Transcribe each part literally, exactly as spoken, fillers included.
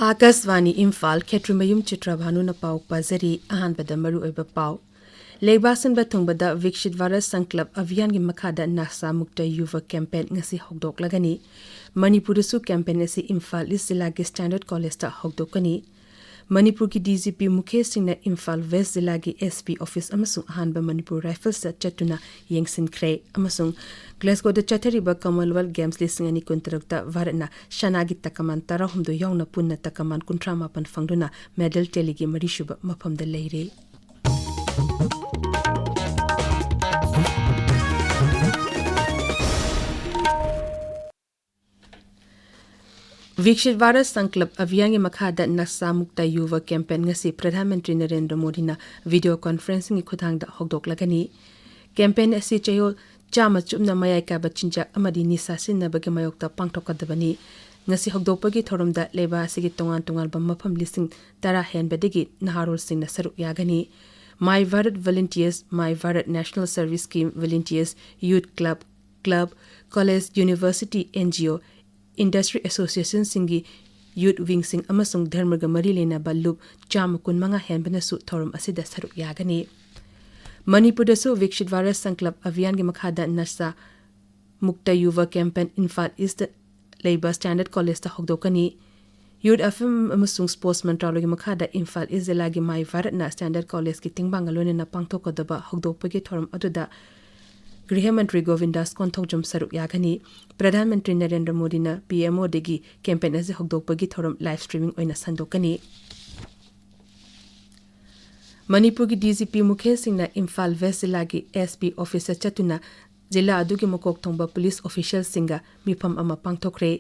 ꯑꯥꯀꯥꯁꯕꯥꯅꯤ ꯏꯝꯐꯥꯜ, ꯈꯦꯇ꯭ꯔꯤꯃꯌꯨꯝ ꯆꯤꯇ꯭ꯔꯚꯥꯅꯨꯅ ꯄꯥꯎ ꯄꯥꯖꯔꯤ꯫ ꯑꯍꯥꯟꯕꯗ ꯃꯔꯨꯑꯣꯏꯕ ꯄꯥꯎ꯫ ꯂꯩꯕꯥꯛ ꯁꯤꯟꯕ ꯊꯨꯡꯕꯗ ꯚꯤꯛꯁꯤꯠ ꯚꯥꯔꯠ ꯁꯪꯀꯜꯞ ꯑꯚꯤꯌꯥꯟꯒꯤ ꯃꯈꯥꯗ ꯅꯥꯁꯥ ꯃꯨꯛꯇ ꯌꯨꯚ ꯀꯦꯝꯄꯦꯟ ꯉꯁꯤ ꯍꯧꯗꯣꯛꯂꯒꯅꯤ꯫ ꯃꯅꯤꯄꯨꯔꯗꯁꯨ ꯀꯦꯝꯄꯦꯟ ꯑꯁꯤ ꯏꯝꯐꯥꯜ ꯏꯁ ꯖꯤꯂꯥꯒꯤ ꯁ꯭ꯇꯦꯟꯗꯔꯗ ꯀꯣꯂꯦꯖꯇ ꯍꯧꯗꯣꯛꯀꯅꯤ꯫ ꯃꯅꯤꯄꯨꯔꯒꯤ ꯗꯤ ꯖꯤ ꯄꯤ ꯃꯨꯈꯦꯁ ꯁꯤꯡꯅ ꯏꯝꯐꯥꯜ ꯋꯦꯁ ꯖꯤꯂꯥꯒꯤ ꯑꯦꯁ ꯄꯤ ꯑꯣꯐꯤꯁ ꯑꯃꯁꯨꯡ ꯑꯍꯥꯟꯕ ꯃꯅꯤꯄꯨꯔ ꯔꯥꯏꯐꯜꯁꯇ ꯆꯠꯇꯨꯅ ꯌꯦꯡꯁꯤꯟꯈ꯭ꯔꯦ꯫ ꯑꯃꯁꯨꯡ ꯒ꯭ꯂꯦꯁꯒꯣꯗ ꯆꯠꯊꯔꯤꯕ ꯀꯃꯟꯋꯦꯜꯊ ꯒꯦꯝꯁ ꯂꯤꯁꯤꯡ ꯑꯅꯤ ꯀꯨꯟꯇꯔꯨꯛꯇ ꯚꯥꯔꯠꯅ ꯁꯅꯥꯒꯤ ꯇꯀꯃꯥꯟ ꯇꯔꯥꯍꯨꯝꯗꯣꯏ ꯌꯥꯎꯅ ꯄꯨꯟꯅ ꯇꯀꯃꯥꯟ ꯀꯨꯟꯊ꯭ꯔꯥ ꯃꯥꯄꯟ ꯐꯪꯗꯨꯅ ꯃꯦꯗꯜ ꯇꯦꯂꯤꯒꯤ ꯃꯔꯤꯁꯨꯕ ꯃꯐꯝꯗ ꯂꯩꯔꯦ꯫ ꯚꯤꯛꯁꯤꯠ ꯚꯥꯔꯠ ꯁꯪꯀꯜꯞ ꯑꯚꯤꯌꯥꯟꯒꯤ ꯃꯈꯥꯗ ꯅꯁꯥ ꯃꯨꯛꯇ ꯌꯨꯚ ꯀꯦꯝꯄꯦꯟ ꯉꯁꯤ ꯄ꯭ꯔꯙꯥꯟ ꯃꯟꯇ꯭ꯔꯤ ꯅꯔꯦꯟꯗ꯭ꯔ ꯃꯣꯗꯤꯅ ꯚꯤꯗꯤꯑꯣ ꯀꯣꯟꯐꯔꯦꯟꯁꯤꯡꯒꯤ ꯈꯨꯠꯊꯥꯡꯗ ꯍꯧꯗꯣꯛꯂꯒꯅꯤ꯫ ꯀꯦꯝꯄꯦꯟ ꯑꯁꯤ ꯆꯌꯣꯜ ꯆꯥꯝꯃ ꯆꯨꯞꯅ ꯃꯌꯥꯏ ꯀꯥꯏꯕ ꯆꯤꯟꯖꯥꯛ ꯑꯃꯗꯤ ꯅꯤꯁꯥ ꯁꯤꯖꯤꯟꯅꯕꯒꯤ ꯃꯥꯌꯣꯛꯇ ꯄꯥꯡꯊꯣꯛꯀꯗꯕꯅꯤ꯫ ꯉꯁꯤ ꯍꯧꯗꯣꯛꯄꯒꯤ ꯊꯧꯔꯝꯗ ꯂꯩꯕꯥꯛ ꯑꯁꯤꯒꯤ ꯇꯣꯉꯥꯟ ꯇꯣꯉꯥꯟꯕ ꯃꯐꯝ ꯂꯤꯁꯤꯡ ꯇꯔꯥ ꯍꯦꯟꯕꯗꯒꯤ ꯅꯍꯥꯔꯣꯜꯁꯤꯡꯅ ꯁꯔꯨꯛ ꯌꯥꯒꯅꯤ꯫ My Bharat volunteers, my Bharat national service scheme volunteers, youth club, club, college, university, N G O, industry ꯑꯦꯁꯣꯁꯤꯌꯦꯁꯟꯁꯤꯡꯒꯤ ꯌꯨꯊ ꯋꯤꯡꯁꯤꯡ ꯑꯃꯁꯨꯡ ꯙꯔꯃꯒ ꯃꯔꯤ ꯂꯩꯅꯕ ꯂꯨꯞ ꯆꯥꯝꯃ ꯀꯨꯟꯃꯉꯥ ꯍꯦꯟꯕꯅꯁꯨ ꯊꯧꯔꯝ ꯑꯁꯤꯗ ꯁꯔꯨꯛ ꯌꯥꯒꯅꯤ꯫ ꯃꯅꯤꯄꯨꯔꯗꯁꯨ ꯚꯤꯛꯁꯤꯠ ꯚꯥꯔꯠ ꯁꯪꯀꯜꯞ ꯑꯚꯤꯌꯥꯟꯒꯤ ꯃꯈꯥꯗ ꯅꯁꯥ ꯃꯨꯛꯇ ꯌꯨꯚ ꯀꯦꯝꯄꯦꯟ ꯏꯝꯐꯥꯜ ꯏꯁꯇ ꯂꯩꯕ ꯁ꯭ꯇꯦꯟꯗꯔꯗ ꯀꯣꯂꯦꯖꯇ ꯍꯧꯗꯣꯛꯀꯅꯤ꯫ ꯌꯨꯊ ꯑꯦꯐꯤꯌꯔꯁ ꯑꯃꯁꯨꯡ ꯁ꯭ꯄꯣꯔꯠꯁ ꯃꯟꯇ꯭ꯔꯥꯂꯣꯏꯒꯤ ꯃꯈꯥꯗ ꯏꯝꯐꯥꯜ ꯏꯁ ꯖꯤꯂꯥꯒꯤ ꯃꯥꯏ ꯚꯥꯔꯠꯅ ꯁ꯭ꯇꯦꯟꯗꯔꯗ ꯀꯣꯂꯦꯖꯀꯤ ꯇꯦꯡꯕꯥꯡꯒ ꯂꯣꯏꯅꯅ ꯄꯥꯡꯊꯣꯛꯀꯗꯕ ꯍꯧꯗꯣꯛꯄꯒꯤ ꯊꯧꯔꯝ ꯑꯗꯨꯗ ꯒ꯭ꯔꯤꯍ ꯃꯟꯇ꯭ꯔꯤ ꯒꯣꯕꯤꯟꯗꯥꯁ ꯀꯣꯟꯊꯧꯖꯝ ꯁꯔꯨꯛ ꯌꯥꯒꯅꯤ꯫ ꯄ꯭ꯔꯙꯥꯟ ꯃꯟꯇ꯭ꯔꯤ ꯅꯔꯦꯟꯗ꯭ꯔ ꯃꯣꯗꯤꯅ ꯄꯤ ꯑꯦꯝ ꯑꯣꯗꯒꯤ ꯀꯦꯝꯄꯦꯟ ꯑꯁꯤ ꯍꯧꯗꯣꯛꯄꯒꯤ ꯊꯧꯔꯝ ꯂꯥꯏꯚ ꯁ꯭ꯇ꯭ꯔꯤꯃꯤꯡ ꯑꯣꯏꯅ ꯁꯟꯗꯣꯛꯀꯅꯤ꯫ ꯃꯅꯤꯄꯨꯔꯒꯤ ꯗꯤ ꯖꯤ ꯄꯤ ꯃꯨꯈꯦꯁ ꯁꯤꯡꯅ ꯏꯝꯐꯥꯜ ꯋꯦꯁ ꯖꯤꯂꯥꯒꯤ ꯑꯦꯁ ꯄꯤ ꯑꯣꯐꯤꯁꯇ ꯆꯠꯇꯨꯅ ꯖꯤꯂꯥ ꯑꯗꯨꯒꯤ ꯃꯀꯣꯛ ꯊꯣꯡꯕ ꯄꯨꯂꯤꯁ ꯑꯣꯐꯤꯁꯤꯌꯦꯜꯁꯤꯡꯒ ꯃꯤꯐꯝ ꯑꯃ ꯄꯥꯡꯊꯣꯛꯈ꯭ꯔꯦ꯫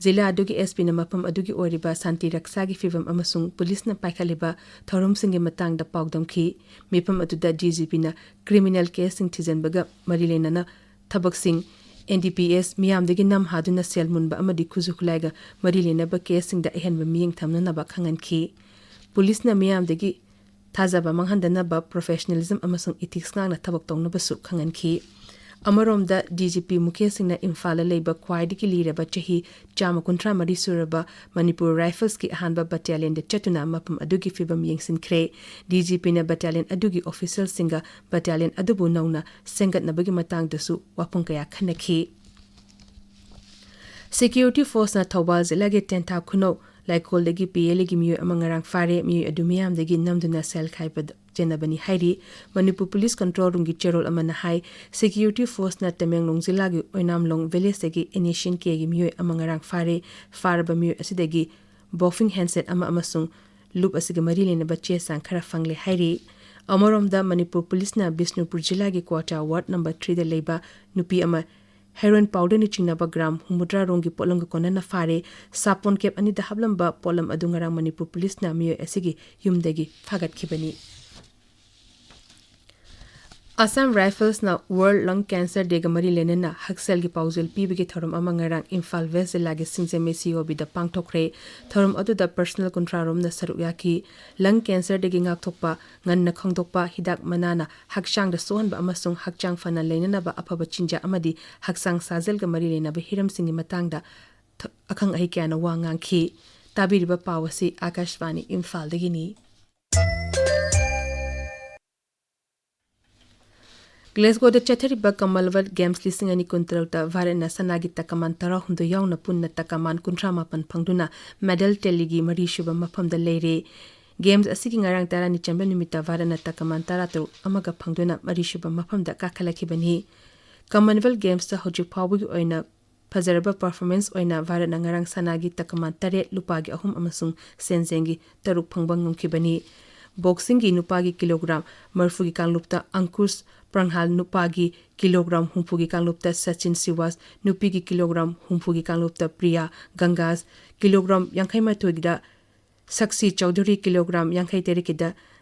ꯖꯤꯂꯥ ꯑꯗꯨꯒꯤ ꯑꯦꯁ ꯄꯤꯅ ꯃꯐꯝ ꯑꯗꯨꯒꯤ ꯑꯣꯏꯔꯤꯕ ꯁꯥꯟꯇꯤ ꯔꯛꯁꯥꯒꯤ ꯐꯤꯚꯝ ꯑꯃꯁꯨꯡ ꯄꯨꯂꯤꯁꯅ ꯄꯥꯏꯈꯠꯂꯤꯕ ꯊꯧꯔꯝꯁꯤꯡꯒꯤ ꯃꯇꯥꯡꯗ ꯄꯥꯎꯗꯝꯈꯤ꯫ ꯃꯤꯐꯝ ꯑꯗꯨꯗ ꯗꯤ ꯖꯤ ꯄꯤꯅ ꯀ꯭ꯔꯤꯃꯤꯅꯦꯜ ꯀꯦꯁꯁꯤꯡ ꯊꯤꯖꯤꯟꯕꯒ ꯃꯔꯤ ꯂꯩꯅꯅ ꯊꯕꯛꯁꯤꯡ, ꯑꯦꯟ ꯗꯤ ꯄꯤ ꯑꯦꯁ, ꯃꯤꯌꯥꯝꯗꯒꯤ ꯅꯝ ꯍꯥꯗꯨꯅ ꯁꯦꯜ ꯃꯨꯟꯕ ꯑꯃꯗꯤ ꯈꯨꯠꯁꯨ ꯈꯨꯠꯂꯥꯏꯒ ꯃꯔꯤ ꯂꯩꯅꯕ ꯀꯦꯁꯁꯤꯡꯗ ꯑꯍꯦꯟꯕ ꯃꯤꯠꯌꯦꯡ ꯊꯝꯅꯅꯕ ꯈꯪꯍꯟꯈꯤ꯫ ꯄꯨꯂꯤꯁꯅ ꯃꯤꯌꯥꯝꯗꯒꯤ ꯊꯥꯖꯕ ꯃꯥꯡꯍꯟꯗꯅꯕ ꯄ꯭ꯔꯣꯐꯦꯁꯅꯦꯂꯤꯖꯝ ꯑꯃꯁꯨꯡ ꯏꯊꯤꯛꯁ ꯉꯥꯛꯅ ꯊꯕꯛ ꯇꯧꯅꯕꯁꯨ ꯈꯪꯍꯟꯈꯤ꯫ ꯑꯃꯔꯣꯝꯗ, ꯗꯤ ꯖꯤ ꯄꯤ ꯃꯨꯀꯦꯁ ꯁꯤꯡꯅ ꯏꯝꯐꯥꯜꯗ ꯂꯩꯕ ꯈ꯭ꯋꯥꯏꯗꯒꯤ ꯂꯤꯔꯕ, ꯆꯍꯤ ꯆꯥꯝꯃ ꯀꯨꯟꯊ꯭ꯔꯥ ꯃꯔꯤ ꯁꯨꯔꯕ ꯃꯅꯤꯄꯨꯔ ꯔꯥꯏꯐꯜꯁꯀꯤ ꯑꯍꯥꯟꯕ ꯕꯠꯇꯥꯂꯤꯌꯟꯗ ꯆꯠꯇꯨꯅ ꯃꯐꯝ ꯑꯗꯨꯒꯤ ꯐꯤꯕꯝ ꯌꯦꯡꯁꯤꯟꯈ꯭ꯔꯦ꯫ ꯗꯤ ꯖꯤ ꯄꯤꯅ ꯕꯠꯇꯥꯂꯤꯌꯟ ꯑꯗꯨꯒꯤ ꯑꯣꯐꯤꯁꯤꯌꯦꯜꯁꯤꯡꯒ ꯕꯠꯇꯥꯂꯤꯌꯟ ꯑꯗꯨꯕꯨ ꯅꯧꯅ ꯁꯦꯝꯒꯠꯅꯕꯒꯤ ꯃꯇꯥꯡꯗꯁꯨ ꯋꯥꯐꯝ ꯀꯌꯥ ꯈꯟꯅꯈꯤ꯫ ꯁꯦꯀ꯭ꯌꯨꯔꯤꯇꯤ ꯐꯣꯔꯁꯅ ꯊꯧꯕꯥꯜ ꯖꯤꯂꯥꯒꯤ ꯇꯦꯟꯊꯥ ꯈꯨꯅꯧ ꯂꯥꯏꯀꯣꯜꯗꯒꯤ ꯄꯤ ꯑꯦꯜ ꯑꯦꯒꯤ ꯃꯤꯑꯣꯏ ꯑꯃ ꯉꯔꯥꯡ ꯐꯥꯔꯦ꯫ ꯃꯤꯑꯣꯏ ꯑꯗꯨ ꯃꯤꯌꯥꯝꯗꯒꯤ ꯅꯝꯗꯨꯅ ꯁꯦꯜ ꯈꯥꯏꯕꯗ ꯆꯦꯟꯅꯕꯅꯤ ꯍꯥꯏꯔꯤ꯫ ꯃꯅꯤꯄꯨꯔ ꯄꯨꯂꯤꯁ ꯀꯟꯇ꯭ꯔꯣꯜ ꯔꯨꯝꯒꯤ ꯆꯦꯔꯣꯜ ꯑꯃꯅ ꯍꯥꯏ, ꯁꯦꯀ꯭ꯌꯨꯔꯤꯇꯤ ꯐꯣꯔꯁꯅ ꯇꯃꯦꯡꯂꯣꯡ ꯖꯤꯂꯥꯒꯤ ꯑꯣꯏꯅꯥꯝꯂꯣꯡ ꯚꯤꯂꯦꯖꯇꯒꯤ ꯑꯦꯟ ꯑꯦꯁꯤꯌꯟ ꯀꯦꯒꯤ ꯃꯤꯑꯣꯏ ꯑꯃ ꯉꯔꯥꯡ ꯐꯥꯔꯦ꯫ ꯐꯥꯔꯕ ꯃꯤꯑꯣꯏ ꯑꯁꯤꯗꯒꯤ ꯕꯣꯐꯤꯡ ꯍꯦꯟꯁꯦꯠ ꯑꯃ ꯑꯃꯁꯨꯡ ꯂꯨꯞ ꯑꯁꯤꯒ ꯃꯔꯤ ꯂꯩꯅꯕ ꯆꯦ ꯆꯥꯡ ꯈꯔ ꯐꯪꯂꯦ ꯍꯥꯏꯔꯤ꯫ ꯑꯃꯔꯣꯝꯗ, ꯃꯅꯤꯄꯨꯔ ꯄꯨꯂꯤꯁꯅ ꯕꯤꯁꯅꯨꯄꯨꯔ ꯖꯤꯂꯥꯒꯤ ꯀ꯭ꯋꯥꯇꯥ ꯋꯥꯔꯗ ꯅꯝꯕꯔ ꯊ꯭ꯔꯤꯗ ꯂꯩꯕ ꯅꯨꯄꯤ ꯑꯃ ꯍꯦꯔꯣꯏꯟ ꯄꯥꯎꯗꯔꯅ ꯆꯤꯡꯅꯕ ꯒ꯭ꯔꯥꯝ ꯍꯨꯝꯐꯨꯇꯔꯥ ꯔꯣꯝꯒꯤ ꯄꯣꯠꯂꯝꯒ ꯀꯣꯟꯅꯅ ꯐꯥꯔꯦ꯫ ꯁꯥꯄꯣꯟ ꯀꯦꯞ ꯑꯅꯤꯗ ꯍꯥꯞꯂꯝꯕ ꯄꯣꯠꯂꯝ ꯑꯗꯨ ꯉꯔꯥꯡ ꯃꯅꯤꯄꯨꯔ ꯄꯨꯂꯤꯁꯅ ꯃꯤꯑꯣꯏ ꯑꯁꯤꯒꯤ ꯌꯨꯝꯗꯒꯤ ꯐꯥꯒꯠꯈꯤꯕꯅꯤ꯫ ꯑꯁꯥꯝ ꯔꯥꯏꯐꯜꯁꯅ ꯋꯥꯔꯜꯗ ꯂꯪ ꯀꯦꯟꯁꯔ ꯗꯦꯒ ꯃꯔꯤ ꯂꯩꯅꯅ ꯍꯛꯁꯦꯜꯒꯤ ꯄꯥꯎꯖꯦꯜ ꯄꯤꯕꯒꯤ ꯊꯧꯔꯝ ꯑꯃ ꯉꯔꯥꯡ ꯏꯝꯐꯥꯜ ꯋꯦꯁ ꯖꯤꯂꯥꯒꯤ ꯁꯤꯡꯖꯃꯩ ꯁꯤ ꯑꯣ ꯕꯤꯗ ꯄꯥꯡꯊꯣꯛꯈ꯭ꯔꯦ꯫ ꯊꯧꯔꯝ ꯑꯗꯨꯗ ꯄꯔꯁꯅꯦꯜ ꯀꯨꯟꯊ꯭ꯔꯥ ꯔꯣꯝꯅ ꯁꯔꯨꯛ ꯌꯥꯈꯤ꯫ ꯂꯪ ꯀꯦꯟꯁꯔꯗꯒꯤ ꯉꯥꯛꯊꯣꯛꯄ, ꯉꯟꯅ ꯈꯪꯗꯣꯛꯄ, ꯍꯤꯗꯥꯛ ꯃꯅꯥꯅ ꯍꯛꯆꯥꯡꯗ ꯁꯣꯛꯍꯟꯕ ꯑꯃꯁꯨꯡ ꯍꯛꯆꯥꯡ ꯐꯅ ꯂꯩꯅꯅꯕ ꯑꯐꯕ ꯆꯤꯟꯖꯥꯛ ꯑꯃꯗꯤ ꯍꯛꯆꯥꯡ ꯁꯥꯖꯦꯜꯒ ꯃꯔꯤ ꯂꯩꯅꯕ ꯍꯤꯔꯝꯁꯤꯡꯒꯤ ꯃꯇꯥꯡꯗ ꯊ-, ꯑꯈꯪ ꯑꯍꯩ ꯀꯌꯥꯅ ꯋꯥ ꯉꯥꯡꯈꯤ꯫ ꯇꯥꯕꯤꯔꯤꯕ ꯄꯥꯎ ꯑꯁꯤ ꯑꯥꯀꯥꯁꯕꯥꯅꯤ ꯏꯝꯐꯥꯜꯗꯒꯤꯅꯤ꯫ ꯒ꯭ꯂꯦꯁꯒꯣꯗ ꯆꯠꯊꯔꯤꯕ ꯀꯃꯟꯋꯦꯜꯊ ꯒꯦꯝꯁ ꯂꯤꯁꯤꯡ ꯑꯅꯤ ꯀꯨꯟꯇꯔꯨꯛꯇ ꯚꯥꯔꯠꯅ ꯁꯅꯥꯒꯤ ꯇꯀꯃꯥꯟ ꯇꯔꯥꯍꯨꯝꯗꯣꯏ ꯌꯥꯎꯅ ꯄꯨꯟꯅ ꯇꯀꯃꯥꯟ ꯀꯨꯟꯊ꯭ꯔꯥ ꯃꯥꯄꯟ ꯐꯪꯗꯨꯅ ꯃꯦꯗꯜ ꯇꯦꯂꯤꯒꯤ ꯃꯔꯤꯁꯨꯕ ꯃꯐꯝꯗ ꯂꯩꯔꯦ꯫ ꯒꯦꯝꯁ ꯑꯁꯤꯒꯤ ꯉꯔꯥꯡ ꯇꯔꯥꯅꯤ ꯆꯟꯕ ꯅꯨꯃꯤꯠꯇ ꯚꯥꯔꯠꯅ ꯇꯀꯃꯥꯟ ꯇꯔꯥꯇꯔꯨꯛ ꯑꯃꯒ ꯐꯪꯗꯨꯅ ꯃꯔꯤꯁꯨꯕ ꯃꯐꯝꯗ ꯀꯥꯈꯠꯂꯛꯈꯤꯕꯅꯤ꯫ ꯀꯃꯟꯋꯦꯜꯊ ꯒꯦꯝꯁꯇ ꯍꯧꯖꯤꯛ ꯐꯥꯎꯕꯒꯤ ꯑꯣꯏꯅ ꯐꯖꯔꯕ ꯄꯔꯐꯣꯔꯃꯦꯟꯁ ꯑꯣꯏꯅ ꯚꯥꯔꯠꯅ ꯉꯔꯥꯡ ꯁꯅꯥꯒꯤ ꯇꯀꯃꯥꯟ ꯇꯔꯦꯠ, ꯂꯨꯄꯥꯒꯤ ꯑꯍꯨꯝ ꯑꯃꯁꯨꯡ ꯁꯦꯟꯖꯦꯡꯒꯤ ꯇꯔꯨꯛ ꯐꯪꯕ ꯉꯝꯈꯤꯕꯅꯤ꯫ ꯕꯣꯛꯁꯤꯡꯒꯤ ꯅꯨꯄꯥꯒꯤ ꯀꯤꯂꯣꯒ꯭ꯔꯥꯝ ꯃꯔꯤꯐꯨꯒꯤ ꯀꯥꯡꯂꯨꯞꯇ ꯑꯪꯀꯨꯁ ꯄ꯭ꯔꯪꯍꯥꯜ, ꯅꯨꯄꯥꯒꯤ ꯀꯤꯂꯣꯒ꯭ꯔꯥꯝ ꯍꯨꯝꯐꯨꯒꯤ ꯀꯥꯡꯂꯨꯞꯇ ꯁꯆꯤꯟ ꯁꯤꯋꯥꯁ, ꯅꯨꯄꯤꯒꯤ ꯀꯤꯂꯣꯒ꯭ꯔꯥꯝ ꯍꯨꯝꯐꯨꯒꯤ ꯀꯥꯡꯂꯨꯞꯇ ꯄ꯭ꯔꯤꯌꯥ ꯒꯪꯒꯥꯁ, ꯀꯤꯂꯣꯒ꯭ꯔꯥꯝ ꯌꯥꯡꯈꯩ ꯃꯥꯊꯣꯏꯗ ꯁꯛꯁꯤ ꯆꯧꯙꯨꯔꯤ, ꯀꯤꯂꯣꯒ꯭ꯔꯥꯝ ꯌꯥꯡꯈꯩ ꯇꯔꯦꯠꯀꯤꯗ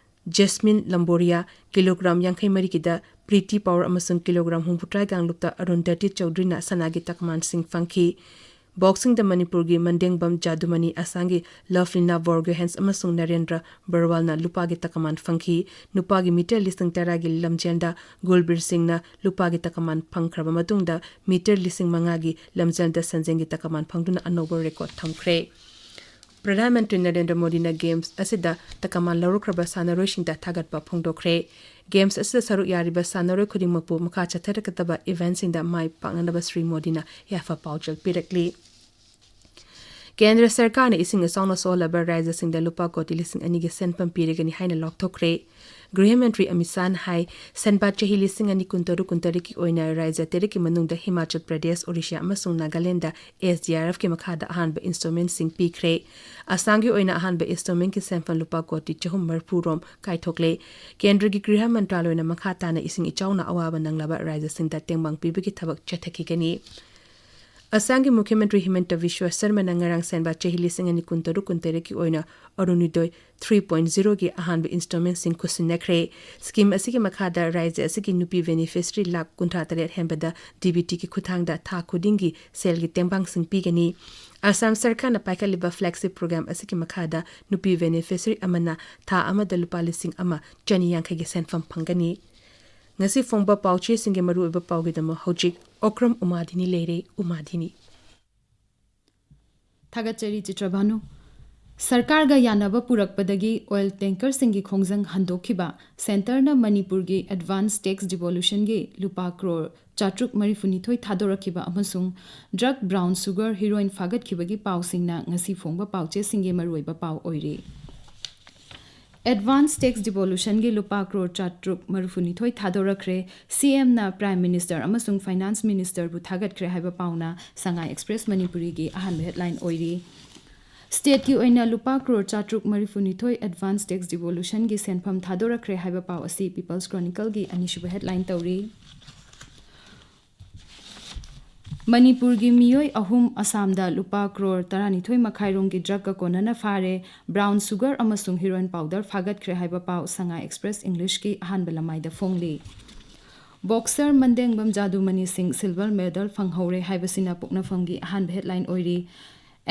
ꯖꯦꯁꯃꯤꯟ ꯂꯝꯕꯣꯔꯤꯌꯥ, ꯀꯤꯂꯣꯒ꯭ꯔꯥꯝ ꯌꯥꯡꯈꯩ ꯃꯔꯤꯒꯤꯗ ꯄ꯭ꯔꯤꯇꯤ ꯄꯥꯎꯔ ꯑꯃꯁꯨꯡ ꯀꯤꯂꯣꯒ꯭ꯔꯥꯝ ꯍꯨꯝꯐꯨꯇꯔꯥ ꯀꯥꯡꯂꯨꯞꯇ ꯑꯔꯨꯟꯗꯇꯤ ꯆꯧꯙꯨꯔꯤꯅ ꯁꯅꯥꯒꯤ ꯇꯀꯃꯥꯟꯁꯤꯡ ꯐꯪꯈꯤ꯫ ꯕꯣꯛꯁꯤꯡꯗ ꯃꯅꯤꯄꯨꯔꯒꯤ ꯃꯟꯗꯦꯡꯕꯝ ꯖꯥꯗꯨꯃꯅꯤ, ꯑꯁꯥꯝꯒꯤ ꯂꯚꯂꯤꯅꯥ ꯕꯣꯔꯒꯣꯍꯦꯟꯁ ꯑꯃꯁꯨꯡ ꯅꯔꯦꯟꯗ꯭ꯔ ꯕꯔꯋꯥꯜꯅ ꯂꯨꯄꯥꯒꯤ ꯇꯀꯃꯥꯟ ꯐꯪꯈꯤ꯫ ꯅꯨꯄꯥꯒꯤ ꯃꯤꯇꯔ ꯂꯤꯁꯤꯡ ꯇꯔꯥꯒꯤ ꯂꯝꯖꯦꯜꯗ ꯒꯨꯜꯕꯤꯔ ꯁꯤꯡꯅ ꯂꯨꯄꯥꯒꯤ ꯇꯀꯃꯥꯟ ꯐꯪꯈ꯭ꯔꯕ ꯃꯇꯨꯡꯗ, ꯃꯤꯇꯔ ꯂꯤꯁꯤꯡ ꯃꯉꯥꯒꯤ ꯂꯝꯖꯦꯜꯗ ꯁꯟꯖꯦꯟꯒꯤ ꯇꯀꯃꯥꯟ ꯐꯪꯗꯨꯅ ꯑꯅꯧꯕ ꯔꯦꯀꯣꯔꯗ ꯊꯝꯈ꯭ꯔꯦ꯫ ꯄ꯭ꯔꯙꯥꯟ ꯃꯟꯇ꯭ꯔꯤ ꯅꯔꯦꯟꯗ꯭ꯔ ꯃꯣꯗꯤꯅ ꯒꯦꯝꯁ ꯑꯁꯤꯗ ꯇꯀꯃꯥꯟ ꯂꯧꯔꯛꯈ꯭ꯔꯕ ꯁꯥꯟꯅꯔꯣꯏꯁꯤꯡꯗ ꯊꯥꯒꯠꯄ ꯐꯣꯡꯗꯣꯛꯈ꯭ꯔꯦ꯫ ꯒꯦꯝꯁ ꯑꯁꯤꯗ ꯁꯔꯨꯛ ꯌꯥꯔꯤꯕ ꯁꯥꯟꯅꯔꯣꯏ ꯈꯨꯗꯤꯡꯃꯛꯄꯨ ꯃꯈꯥ ꯆꯠꯊꯔꯛꯀꯗꯕ ꯏꯚꯦꯟꯠꯁꯤꯡꯗ ꯃꯥꯏ ꯄꯥꯛꯅꯅꯕ ꯁ꯭ꯔꯤ ꯃꯣꯗꯤꯅ ꯌꯥꯏꯐ ꯄꯥꯎꯖꯦꯜ ꯄꯤꯔꯛꯂꯤ꯫ ꯀꯦꯟꯗ꯭ꯔ ꯁꯔꯀꯥꯔꯅ ꯏꯁꯤꯡ ꯏꯆꯥꯎꯅ ꯁꯣꯛꯍꯜꯂꯕ ꯔꯥꯖ꯭ꯌꯁꯤꯡꯗ ꯂꯨꯄꯥ ꯀꯣꯇꯤ ꯂꯤꯁꯤꯡ ꯑꯅꯤꯒꯤ ꯁꯦꯟꯐꯝ ꯄꯤꯔꯒꯅꯤ ꯍꯥꯏꯅ ꯂꯥꯎꯊꯣꯛꯈ꯭ꯔꯦ꯫ ꯒ꯭ꯔꯤꯍ ꯃꯟꯇ꯭ꯔꯤ ꯑꯃꯤꯠ ꯁꯥꯍꯅ ꯍꯥꯏ, ꯁꯦꯟꯕꯥ ꯆꯍꯤ ꯂꯤꯁꯤꯡ ꯑꯅꯤ ꯀꯨꯟꯇꯔꯨꯛ ꯀꯨꯟꯇꯔꯦꯠꯀꯤ ꯑꯣꯏꯅ ꯔꯥꯖ꯭ꯌ ꯇꯔꯦꯠꯀꯤ ꯃꯅꯨꯡꯗ ꯍꯤꯃꯥꯆꯜ ꯄ꯭ꯔꯗꯦꯁ, ꯑꯣꯔꯤꯁꯥ ꯑꯃꯁꯨꯡ ꯅꯥꯒꯥꯂꯦꯟꯗ ꯑꯦꯁ ꯗꯤ ꯑꯥꯔ ꯑꯦꯐꯀꯤ ꯃꯈꯥꯗ ꯑꯍꯥꯟꯕ ꯏꯟꯁꯇꯣꯜꯃꯦꯟꯠꯁꯤꯡ ꯄꯤꯈ꯭ꯔꯦ꯫ ꯑꯁꯥꯝꯒꯤ ꯑꯣꯏꯅ ꯑꯍꯥꯟꯕ ꯏꯟꯁꯇꯣꯜꯃꯦꯟꯠꯀꯤ ꯁꯦꯟꯐꯝ ꯂꯨꯄꯥ ꯀꯣꯇꯤ ꯆꯍꯨꯝ ꯃꯔꯤꯐꯨ ꯔꯣꯝ ꯀꯥꯏꯊꯣꯛꯂꯦ꯫ ꯀꯦꯟꯗ꯭ꯔꯒꯤ ꯒ꯭ꯔꯤꯍ ꯃꯟꯇ꯭ꯔꯥꯂꯣꯏꯅ ꯃꯈꯥ ꯇꯥꯅ ꯏꯁꯤꯡ ꯏꯆꯥꯎꯅ ꯑꯋꯥꯕ ꯅꯪꯂꯕ ꯔꯥꯖ꯭ꯌꯁꯤꯡꯗ ꯇꯦꯡꯕꯥꯡ ꯄꯤꯕꯒꯤ ꯊꯕꯛ ꯆꯠꯊꯈꯤꯒꯅꯤ꯫ ꯑꯁꯥꯝꯒꯤ ꯃꯨꯈ꯭ꯌ ꯃꯟꯇ꯭ꯔꯤ ꯍꯤꯃꯟꯇ ꯕꯤꯁ꯭ꯋ ꯁꯔꯃꯅ ꯉꯔꯥꯡ ꯁꯦꯟꯕꯥ ꯆꯍꯤ ꯂꯤꯁꯤꯡ ꯑꯅꯤ ꯀꯨꯟꯇꯔꯨꯛ ꯀꯨꯟꯇꯔꯦꯠꯀꯤ ꯑꯣꯏꯅ ꯑꯔꯨꯅꯣꯗꯣꯏ ꯊ꯭ꯔꯤ ꯄꯣꯏꯟꯠ ꯖꯤꯔꯣꯒꯤ ꯑꯍꯥꯟꯕ ꯏꯟꯁꯇꯣꯜꯃꯦꯟꯠꯁꯤꯡ ꯈꯨꯠꯁꯤꯟꯅꯈ꯭ꯔꯦ꯫ ꯁ꯭ꯀꯤꯝ ꯑꯁꯤꯒꯤ ꯃꯈꯥꯗ ꯔꯥꯖ꯭ꯌ ꯑꯁꯤꯒꯤ ꯅꯨꯄꯤ ꯕꯦꯅꯤꯐꯤꯁꯔꯤ ꯂꯥꯈ ꯀꯨꯟꯊ꯭ꯔꯥ ꯇꯔꯦꯠ ꯍꯦꯟꯕꯗ ꯗꯤ ꯕꯤ ꯇꯤꯒꯤ ꯈꯨꯠꯊꯥꯡꯗ ꯊꯥ ꯈꯨꯗꯤꯡꯒꯤ ꯁꯦꯜꯒꯤ ꯇꯦꯡꯕꯥꯡꯁꯤꯡ ꯄꯤꯒꯅꯤ꯫ ꯑꯁꯥꯝ ꯁꯔꯀꯥꯔꯅ ꯄꯥꯏꯈꯠꯂꯤꯕ ꯐ꯭ꯂꯦꯒꯁꯤꯞ ꯄ꯭ꯔꯣꯒ꯭ꯔꯥꯝ ꯑꯁꯤꯒꯤ ꯃꯈꯥꯗ ꯅꯨꯄꯤ ꯕꯦꯅꯤꯐꯤꯁꯔꯤ ꯑꯃꯅ ꯊꯥ ꯑꯃꯗ ꯂꯨꯄꯥ ꯂꯤꯁꯤꯡ ꯑꯃ ꯆꯅꯤ ꯌꯥꯡꯈꯩꯒꯤ ꯁꯦꯟꯐꯝ ꯐꯪꯒꯅꯤ꯫ ꯉꯁꯤ ꯐꯣꯡꯕ ꯄꯥꯎꯆꯦꯁꯤꯡꯒꯤ ꯃꯔꯨꯑꯣꯏꯕ ꯄꯥꯎꯒꯤꯗꯃꯛ ꯍꯧꯖꯤꯛ ꯑꯣꯀ꯭ꯔꯝ ꯎꯃꯥꯗꯤꯅꯤ ꯂꯩꯔꯦ꯫ ꯎꯃꯥꯗꯤꯅꯤ꯫ ꯊꯥꯒꯠꯆꯔꯤ ꯆꯤꯇ꯭ꯔꯚꯥꯅꯨ꯫ ꯁꯔꯀꯥꯔꯒ ꯌꯥꯅꯕ ꯄꯨꯔꯛꯄꯗꯒꯤ ꯑꯣꯏꯜ ꯇꯦꯡꯀꯔꯁꯤꯡꯒꯤ ꯈꯣꯡꯖꯪ ꯍꯟꯗꯣꯛꯈꯤꯕ ꯁꯦꯟꯇꯔꯅ ꯃꯅꯤꯄꯨꯔꯒꯤ ꯑꯦꯗꯚꯥꯟꯁ ꯇꯦꯛꯁ ꯗꯤꯚꯣꯂꯨꯁꯟꯒꯤ ꯂꯨꯄꯥ ꯀ꯭ꯔꯣꯔ ꯆꯥꯇ꯭ꯔꯨꯛ ꯃꯔꯤꯐꯨꯅꯤꯊꯣꯏ ꯊꯥꯗꯣꯔꯛꯈꯤꯕ ꯑꯃꯁꯨꯡ ꯗ꯭ꯔꯒ ꯕ꯭ꯔꯥꯎꯟ ꯁꯨꯒꯔ ꯍꯤꯔꯣꯏꯟ ꯐꯥꯒꯠꯈꯤꯕꯒꯤ ꯄꯥꯎꯁꯤꯡꯅ ꯉꯁꯤ ꯐꯣꯡꯕ ꯄꯥꯎꯆꯦꯁꯤꯡꯒꯤ ꯃꯔꯨꯑꯣꯏꯕ ꯄꯥꯎ ꯑꯣꯏꯔꯤ꯫ ꯑꯦꯗꯚꯥꯟꯁ ꯇꯦꯛꯁ ꯗꯤꯚꯣꯂꯨꯁꯟꯒꯤ ꯂꯨꯄꯥ ꯀ꯭ꯔꯣꯔ ꯆꯥꯇ꯭ꯔꯨꯛ ꯃꯔꯤꯐꯨꯅꯤꯊꯣꯏ ꯊꯥꯗꯣꯔꯛꯈ꯭ꯔꯦ꯫ ꯁꯤ ꯑꯦꯝꯅ ꯄ꯭ꯔꯥꯏꯝ ꯃꯤꯅꯤꯁꯇꯔ ꯑꯃꯁꯨꯡ ꯐꯥꯏꯅꯥꯟꯁ ꯃꯤꯅꯤꯁꯇꯔꯕꯨ ꯊꯥꯒꯠꯈ꯭ꯔꯦ ꯍꯥꯏꯕ ꯄꯥꯎꯅ ꯁꯉꯥꯏ ꯑꯦꯛꯁꯄ꯭ꯔꯦꯁ ꯃꯅꯤꯄꯨꯔꯤꯒꯤ ꯑꯍꯥꯟꯕ ꯍꯦꯗꯂꯥꯏꯟ ꯑꯣꯏꯔꯤ꯫ ꯁ꯭ꯇꯦꯠꯀꯤ ꯑꯣꯏꯅ ꯂꯨꯄꯥ ꯀ꯭ꯔꯣꯔ ꯆꯥꯇ꯭ꯔꯨꯛ ꯃꯔꯤꯐꯨꯅꯤꯊꯣꯏ ꯑꯦꯗꯚꯥꯟꯁ ꯇꯦꯛꯁ ꯗꯤꯚꯣꯂꯨꯁꯟꯒꯤ ꯁꯦꯟꯐꯝ ꯊꯥꯗꯣꯔꯛꯈ꯭ꯔꯦ ꯍꯥꯏꯕ ꯄꯥꯎ ꯑꯁꯤ ꯄꯤꯄꯜꯁ ꯀ꯭ꯔꯣꯅꯤꯀꯜꯒꯤ ꯑꯅꯤꯁꯨꯕ ꯍꯦꯗꯂꯥꯏꯟ ꯇꯧꯔꯤ꯫ ꯃꯅꯤꯄꯨꯔꯒꯤ ꯃꯤꯑꯣꯏ ꯑꯍꯨꯝ ꯑꯁꯥꯝꯗ ꯂꯨꯄꯥ ꯀ꯭ꯔꯣꯔ ꯇꯔꯥꯅꯤꯊꯣꯏ ꯃꯈꯥꯏꯔꯣꯝꯒꯤ ꯗ꯭ꯔꯒꯀ ꯀꯣꯟꯅꯅ ꯐꯥꯔꯦ꯫ ꯕ꯭ꯔꯥꯎꯟ ꯁꯨꯒꯔ ꯑꯃꯁꯨꯡ ꯍꯤꯔꯣꯏꯟ ꯄꯥꯎꯗꯔ ꯐꯥꯒꯠꯈ꯭ꯔꯦ ꯍꯥꯏꯕ ꯄꯥꯎ ꯁꯉꯥꯏ ꯑꯦꯛꯁꯄ꯭ꯔꯦꯁ ꯏꯪꯂꯤꯁꯀꯤ ꯑꯍꯥꯟꯕ ꯂꯃꯥꯏꯗ ꯐꯣꯡꯂꯤ꯫ ꯕꯣꯛꯁꯔ ꯃꯟꯗꯦꯡꯕꯝ ꯖꯥꯗꯨꯃꯅꯤ ꯁꯤꯡ ꯁꯤꯜꯚꯔ ꯃꯦꯗꯜ ꯐꯪꯍꯧꯔꯦ ꯍꯥꯏꯕꯁꯤꯅ ꯄꯣꯛꯅꯐꯝꯒꯤ ꯑꯍꯥꯟꯕ ꯍꯦꯗꯂꯥꯏꯟ ꯑꯣꯏꯔꯤ꯫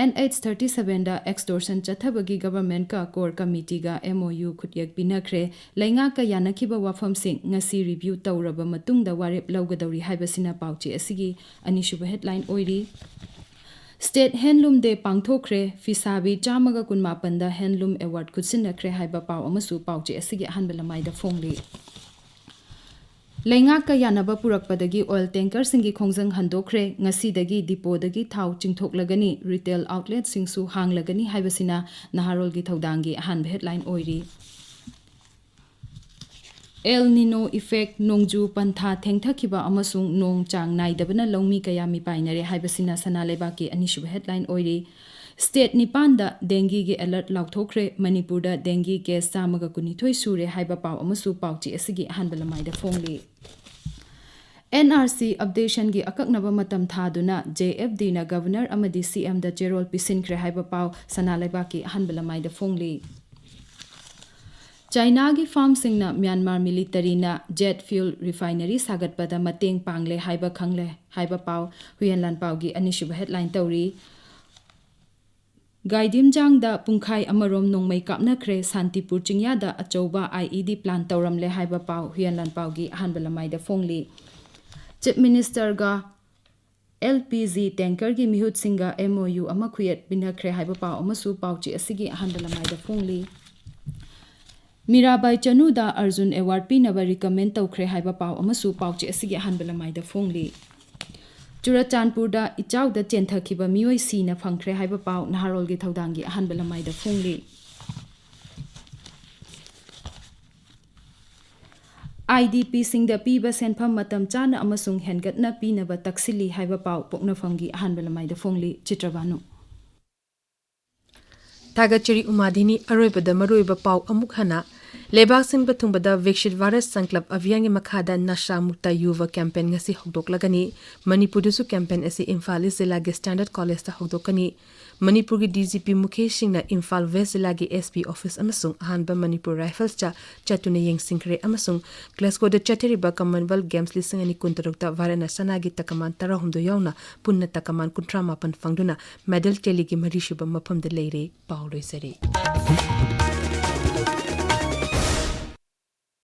ꯑꯦꯟ ꯑꯩꯆ ꯊꯥꯔꯇꯤ ꯁꯚꯦꯟꯗ ꯑꯦꯛꯁꯇꯣꯔꯁꯟ ꯆꯠꯊꯕꯒꯤ ꯒꯚꯔꯟꯃꯦꯟꯠꯀ ꯀꯣꯔ ꯀꯃꯤꯇꯤꯒ ꯑꯦꯝ ꯑꯣ ꯌꯨ ꯈꯨꯠꯌꯦꯛ ꯄꯤꯅꯈ꯭ꯔꯦ꯫ ꯂꯩꯉꯥꯛꯀ ꯌꯥꯅꯈꯤꯕ ꯋꯥꯐꯝꯁꯤꯡ ꯉꯁꯤ ꯔꯤꯚ꯭ꯌꯨ ꯇꯧꯔꯕ ꯃꯇꯨꯡꯗ ꯋꯥꯔꯦꯞ ꯂꯧꯒꯗꯧꯔꯤ ꯍꯥꯏꯕꯁꯤꯅ ꯄꯥꯎꯆꯦ ꯑꯁꯤꯒꯤ ꯑꯅꯤꯁꯨꯕ ꯍꯦꯗꯂꯥꯏꯟ ꯑꯣꯏꯔꯤ꯫ ꯁ꯭ꯇꯦꯠ ꯍꯦꯟꯂꯨꯝ ꯗꯦ ꯄꯥꯡꯊꯣꯛꯈ꯭ꯔꯦ꯫ ꯐꯤꯁꯥꯕꯤ ꯆꯥꯝꯃꯒ ꯀꯨꯟꯃꯥꯄꯟꯗ ꯍꯦꯟꯂꯨꯝ ꯑꯦꯋꯥꯔꯗ ꯈꯨꯠꯁꯤꯟꯅꯈ꯭ꯔꯦ ꯍꯥꯏꯕ ꯄꯥꯎ ꯑꯃꯁꯨ ꯄꯥꯎꯆꯦ ꯑꯁꯤꯒꯤ ꯑꯍꯥꯟꯕ ꯂꯃꯥꯏꯗ ꯐꯣꯡꯂꯤ꯫ ꯂꯩꯉꯥꯛꯀ ꯌꯥꯅꯕ ꯄꯨꯔꯛꯄꯗꯒꯤ ꯑꯣꯏꯜ ꯇꯦꯡꯀꯔꯁꯤꯡꯒꯤ ꯈꯣꯡꯖꯪ ꯍꯟꯗꯣꯛꯈ꯭ꯔꯦ꯫ ꯉꯁꯤꯗꯒꯤ ꯗꯤꯄꯣꯗꯒꯤ ꯊꯥꯎ ꯆꯤꯡꯊꯣꯛꯂꯒꯅꯤ, ꯔꯤꯇꯦꯜ ꯑꯥꯎꯠꯂꯦꯠꯁꯤꯡꯁꯨ ꯍꯥꯡꯂꯒꯅꯤ ꯍꯥꯏꯕꯁꯤꯅ ꯅꯍꯥꯔꯣꯜꯒꯤ ꯊꯧꯗꯥꯡꯒꯤ ꯑꯍꯥꯟꯕ ꯍꯦꯗꯂꯥꯏꯟ ꯑꯣꯏꯔꯤ꯫ ꯑꯦꯜ ꯅꯤꯅꯣ ꯏꯐꯦꯛ, ꯅꯣꯡꯖꯨ ꯄꯟꯊꯥ ꯊꯦꯡꯊꯈꯤꯕ ꯑꯃꯁꯨꯡ ꯅꯣꯡ ꯆꯥꯡ ꯅꯥꯏꯗꯕꯅ ꯂꯧꯃꯤ ꯀꯌꯥ ꯃꯤꯄꯥꯏꯅꯔꯦ ꯍꯥꯏꯕꯁꯤꯅ ꯁꯅꯥ ꯂꯩꯕꯥꯛꯀꯤ ꯑꯅꯤꯁꯨꯕ ꯍꯦꯗꯂꯥꯏꯟ ꯑꯣꯏꯔꯤ꯫ ꯁ꯭ꯇꯦꯠ ꯅꯤꯄꯥꯟꯗ ꯗꯦꯡꯒꯤꯒꯤ ꯑꯦꯂꯔꯠ ꯂꯥꯎꯊꯣꯛꯈ꯭ꯔꯦ꯫ ꯃꯅꯤꯄꯨꯔꯗ ꯗꯦꯡꯒꯤ ꯀꯦꯁ ꯆꯥꯝꯃꯒ ꯀꯨꯟꯅꯤꯊꯣꯏ ꯁꯨꯔꯦ ꯍꯥꯏꯕ ꯄꯥꯎ ꯑꯃꯁꯨ ꯄꯥꯎꯆꯦ ꯑꯁꯤꯒꯤ ꯑꯍꯥꯟꯕ ꯂꯃꯥꯏꯗ ꯐꯣꯡꯂꯤ꯫ ꯑꯦꯟ ꯑꯥꯔ ꯁꯤ ꯑꯞꯗꯦꯁꯟꯒꯤ ꯑꯀꯛꯅꯕ ꯃꯇꯝ ꯊꯥꯗꯨꯅ ꯖꯦ ꯑꯦꯐ ꯗꯤꯅ ꯒꯚꯔꯅꯔ ꯑꯃꯗꯤ ꯁꯤ ꯑꯦꯝꯗ ꯆꯦꯔꯣꯜ ꯄꯤꯁꯤꯟꯈ꯭ꯔꯦ ꯍꯥꯏꯕ ꯄꯥꯎ ꯁꯅꯥ ꯂꯩꯕꯥꯛꯀꯤ ꯑꯍꯥꯟꯕ ꯂꯃꯥꯏꯗ ꯐꯣꯡꯂꯤ꯫ ꯆꯥꯏꯅꯥꯒꯤ ꯐꯥꯔꯝꯁꯤꯡꯅ ꯃ꯭ꯌꯥꯟꯃꯥꯔ ꯃꯤꯂꯤꯇꯔꯤꯅ ꯖꯦꯠ ꯐ꯭ꯌꯨꯜ ꯔꯤꯐꯥꯏꯅꯔꯤ ꯁꯥꯒꯠꯄꯗ ꯃꯇꯦꯡ ꯄꯥꯡꯂꯦ ꯍꯥꯏꯕ ꯈꯪꯂꯦ ꯍꯥꯏꯕ ꯄꯥꯎ ꯍꯨꯏꯌꯦꯟ ꯂꯥꯟꯄꯥꯎꯒꯤ ꯑꯅꯤꯁꯨꯕ ꯍꯦꯗꯂꯥꯏꯟ ꯇꯧꯔꯤ꯫ ꯒꯥꯏꯗꯤꯝꯖꯥꯡꯗ ꯄꯨꯡꯈꯥꯏ ꯑꯃꯔꯣꯝ ꯅꯣꯡꯃꯩ ꯀꯥꯞꯅꯈ꯭ꯔꯦ꯫ ꯁꯥꯟꯇꯤꯄꯨꯔ ꯆꯤꯡꯌꯥꯗ ꯑꯆꯧꯕ ꯑꯥꯏ ꯏ ꯗꯤ ꯄ꯭ꯂꯥꯟ ꯇꯧꯔꯝꯂꯦ ꯍꯥꯏꯕ ꯄꯥꯎ ꯍꯨꯏꯌꯦꯟ ꯂꯥꯟꯄꯥꯎꯒꯤ ꯑꯍꯥꯟꯕ ꯂꯃꯥꯏꯗ ꯐꯣꯡꯂꯤ꯫ ꯆꯤꯐ ꯃꯤꯅꯤꯁꯇꯔꯒ ꯑꯦꯜ ꯄꯤ ꯖꯤ ꯇꯦꯡꯀꯔꯒꯤ ꯃꯤꯍꯨꯠꯁꯤꯡꯒ ꯑꯦꯝ ꯑꯣ ꯌꯨ ꯑꯃ ꯈꯨꯌꯦꯠ ꯄꯤꯅꯈ꯭ꯔꯦ ꯍꯥꯏꯕ ꯄꯥꯎ ꯑꯃꯁꯨ ꯄꯥꯎꯆꯦ ꯑꯁꯤꯒꯤ ꯑꯍꯥꯟꯕ ꯂꯃꯥꯏꯗ ꯐꯣꯡꯂꯤ꯫ ꯃꯤꯔꯥꯕꯥꯏ ꯆꯅꯨꯗ ꯑꯔꯖꯨꯟ ꯑꯦꯋꯥꯔꯗ ꯄꯤꯅꯕ ꯔꯤꯀꯃꯦꯟ ꯇꯧꯈ꯭ꯔꯦ ꯍꯥꯏꯕ ꯄꯥꯎ ꯑꯃꯁꯨ ꯄꯥꯎꯆꯦ ꯑꯁꯤꯒꯤ ꯑꯍꯥꯟꯕ ꯂꯃꯥꯏꯗ ꯐꯣꯡꯂꯤ꯫ ꯆꯨꯔꯆꯥꯟꯄꯨꯔꯗ ꯏꯆꯥꯎꯗ ꯆꯦꯟꯊꯈꯤꯕ ꯃꯤꯑꯣꯏ ꯁꯤꯅ ꯐꯪꯈ꯭ꯔꯦ ꯍꯥꯏꯕ ꯄꯥꯎ ꯅꯍꯥꯔꯣꯜꯒꯤ ꯊꯧꯗꯥꯡꯒꯤ ꯑꯍꯥꯟꯕ ꯂꯃꯥꯏꯗ ꯐꯣꯡꯂꯤ꯫ ꯑꯥꯏ ꯗꯤ ꯄꯤꯁꯤꯡꯗ ꯄꯤꯕ ꯁꯦꯟꯐꯝ ꯃꯇꯝ ꯆꯥꯅ ꯑꯃꯁꯨꯡ ꯍꯦꯟꯒꯠꯅ ꯄꯤꯅꯕ ꯇꯛꯁꯤꯜꯂꯤ ꯍꯥꯏꯕ ꯄꯥꯎ ꯄꯣꯛꯅꯐꯝꯒꯤ ꯑꯍꯥꯟꯕ ꯂꯃꯥꯏꯗ ꯐꯣꯡꯂꯤ꯫ ꯆꯤꯇ꯭ꯔꯕꯥꯅꯨ꯫ ꯊꯥꯒꯠꯆꯔꯤ ꯎꯃꯥꯗꯤꯅꯤ꯫ ꯑꯔꯣꯏꯕꯗ ꯃꯔꯨꯑꯣꯏꯕ ꯄꯥꯎ ꯑꯃꯨꯛ ꯍꯟꯅ꯫ ꯂꯩꯕꯥꯛ ꯁꯤꯟꯕ ꯊꯨꯡꯕꯗ ꯚꯤꯛꯁꯤꯠ ꯚꯥꯔꯠ ꯁꯪꯀꯜꯞ ꯑꯚꯤꯌꯥꯟꯒꯤ ꯃꯈꯥꯗ ꯅꯁꯥ ꯃꯨꯛꯇ ꯌꯨꯚ ꯀꯦꯝꯄꯦꯟ ꯉꯁꯤ ꯍꯧꯗꯣꯛꯂꯒꯅꯤ꯫ ꯃꯅꯤꯄꯨꯔꯗꯁꯨ ꯀꯦꯝꯄꯦꯟ ꯑꯁꯤ ꯏꯝꯐꯥꯜ ꯏꯁ ꯖꯤꯂꯥꯒꯤ ꯁ꯭ꯇꯦꯟꯗꯔꯗ ꯀꯣꯂꯦꯖꯇ ꯍꯧꯗꯣꯛꯀꯅꯤ꯫ ꯃꯅꯤꯄꯨꯔꯒꯤ ꯗꯤ ꯖꯤ ꯄꯤ ꯃꯨꯀꯦꯁ ꯁꯤꯡꯅ ꯏꯝꯐꯥꯜ ꯋꯦꯁ ꯖꯤꯂꯥꯒꯤ ꯑꯦꯁ ꯄꯤ ꯑꯣꯐꯤꯁ ꯑꯃꯁꯨꯡ ꯑꯍꯥꯟꯕ ꯃꯅꯤꯄꯨꯔ ꯔꯥꯏꯐꯜꯁꯇ ꯆꯠꯇꯨꯅ ꯌꯦꯡꯁꯤꯟꯈ꯭ꯔꯦ ꯑꯃꯁꯨꯡ ꯒ꯭ꯂꯥꯁꯒꯣꯗ ꯆꯠꯊꯔꯤꯕ ꯀꯃꯟꯋꯦꯜꯊ ꯒꯦꯝꯁ ꯂꯤꯁꯤꯡ ꯑꯅꯤ ꯀꯨꯟꯇꯔꯨꯛꯇ ꯚꯥꯔꯠꯅ ꯁꯅꯥꯒꯤ ꯇꯀꯃꯥꯟ ꯇꯔꯥꯍꯨꯝꯗꯣꯏ ꯌꯥꯎꯅ ꯄꯨꯟꯅ ꯇꯀꯃꯥꯟ ꯀꯨꯟꯊ꯭ꯔꯥ ꯃꯥꯄꯟ ꯐꯪꯗꯨꯅ ꯃꯦꯗꯜ ꯇꯦꯂꯤꯒꯤ ꯃꯔꯤꯁꯨꯕ ꯃꯐꯝꯗ ꯂꯩꯔꯦ꯫ ꯄꯥꯎ ꯂꯣꯏꯖꯔꯦ꯫